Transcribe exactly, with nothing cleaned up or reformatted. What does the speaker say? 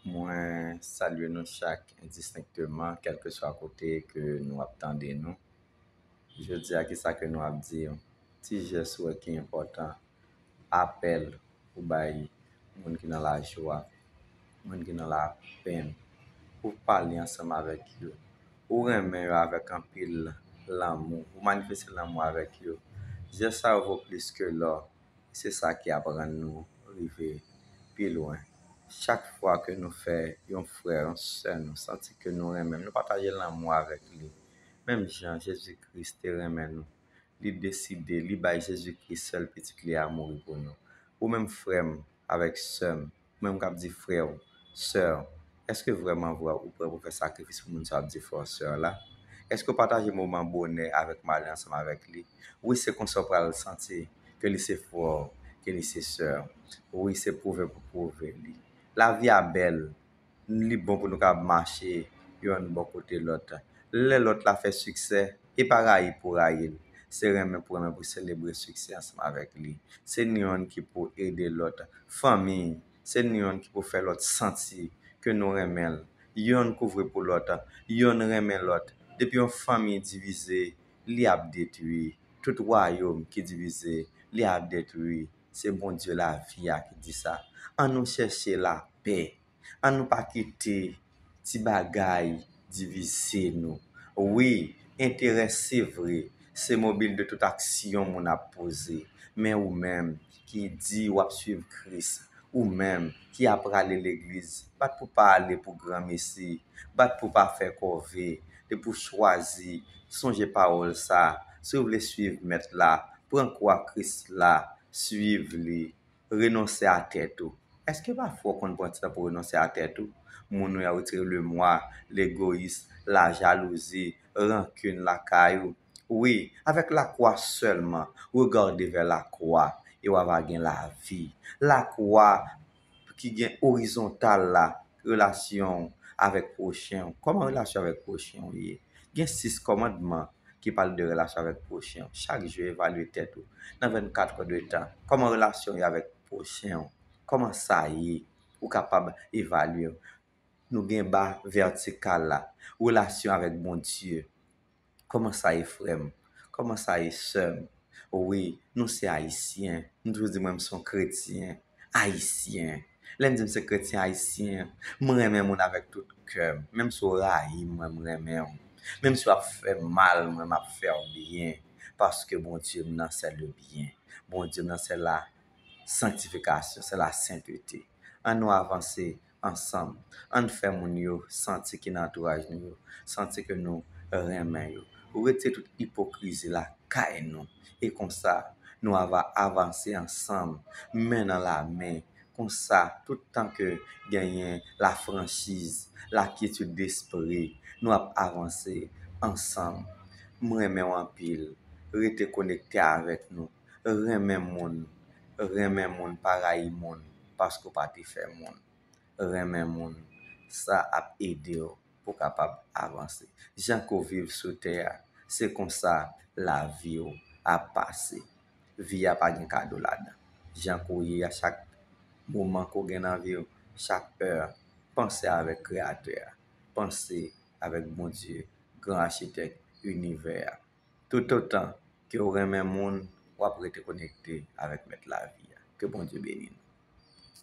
Mwen salye nou chak endistenkteman, kèlkeswa kote ke nou ap tande nou. Jodi a, kisa ke nou ap di? Ti jès ou wè ki enpòtan, apèl ou bay moun ki nan lajwa, moun ki nan lapenn, ou pale ansanm avèk yo, ou renmen yo avèk anpil lanmou, ou manifeste lanmou avèk yo. Jès sa yo vo plis ke lò. Se sa ki ap rann nou rive pi lwen. Chak fwa ke nou fè yon frè, yon sè, nou santi ke nou renmen, nou pataje lanmou avèk li. Menm jan Jezi Kris te renmen nou, li deside, li bay Jezi Kris sèl pitit li a mouri pou nou. Ou menm frè m avèk sè m, ou menm k ap di frè w, sè w, èske vrèman vre ou prè pou fè sakrifis pou moun sa w ap di frè w, sè w la? Èske w pataje moman bonè avèk malè ansanm avèk li? Wi, se konsa w pral santi ke li se frè w, ke li se sè w. Wi, se pwouve pou pwouve li. Lavi a bèl, li bon pou nou ka mache yonn bò kote lòt. Lè lòt la fè siksè, e pa rayi pou rayi l. Se renmen pou renmen, pou selebre siksè ansanm avèk li. Se nou yonn ki pou ede lòt. Fanmi, se nou yonn ki pou fè lòt santi ke nou renmen l. Yonn kouvri pou lòt, yonn renmen lòt. Depi yon fanmi divize, li ap detwi. Tout wayòm ki divize, li ap detwi. Se Bondye lavi a ki di sa. Ann nou chèche lapè. Ann nou pa kite ti bagay divize nou. Wi, enterè se vre, se mobil de tout aksyon moun ap poze. Men ou menm ki di w ap swiv Kris, ou menm ki ap prale legliz, bat pou pa ale pou granmesi, bat pou pa fè kòve, depi w chwazi, sonje pawòl sa, si w vle swiv Mèt la, pran kwa Kris la, swiv li, renonse a tèt ou. Èske pafwa w konn pran ti tan pou w renonse a tèt ou? Moun ou yo retire lemwa, legoyis, lajalouzi, rankin lakay ou. Wi, avèk lakwa sèlman, regade vè lakwa e w ava gen lavi. Lakwa ki gen orizontal la, relasyon w avèk pwochen w. Kòman relasyon avèk pwochen w ye? Gen sis kòmandman ki pale de relasyon avèk pwochen w. Chak jou, evalye tèt ou nan vennkat è de tan. Kòman relasyon w ye avèk pwochen w? Kòman sa ye? Ou kapab evalye. Nou gen ba vètikal la, relasyon avèk Bondye. Kòman sa ye, frè m? Kòman sa ye, sè m? Wi, nou se Ayisyen. M toujou di mwen m se yon kretyen ayisyen. Lè m di m se kretyen ayisyen, m renmen moun avèk tout kè m. Menm si w rayi m, mwen m renmen w. Menm si w ap fè m mal, mwen m ap fè w byen. Paske Bondye m nan, c'est le bien. Bondye m nan, c'est la sanctification, c'est la sainteté. Ann nou avanse ansanm. Ann fè moun yo santi ki nan antouraj nou yo, santi ke nou renmen yo. Retire tout ipokrizi lakay nou. E konsa, nou ava avanse ansanm, men nan lamen. Konsa, tout tan ke genyen lafranchiz, lakyetid despri, nou ap avanse ansanm. M renmen w anpil. Rete konekte avèk nou. Renmen moun. Renmen moun, pa rayi moun, paske w pa te fè moun. Renmen moun, sa ap ede w pou w kapab avanse. Jan ke w viv sou tè a, se konsa lavi w ap pase. Vi a pa gen kado ladan. Jan ke w ye a, chak moman ke w gen nan vi w, chak è, panse avèk Kreyatè a. Panse avèk Bondye, gran achitèk inivè a. Toutotan ke w renmen moun, w ap rete konekte avèk Mèt lavi a. Ke Bondye beni nou.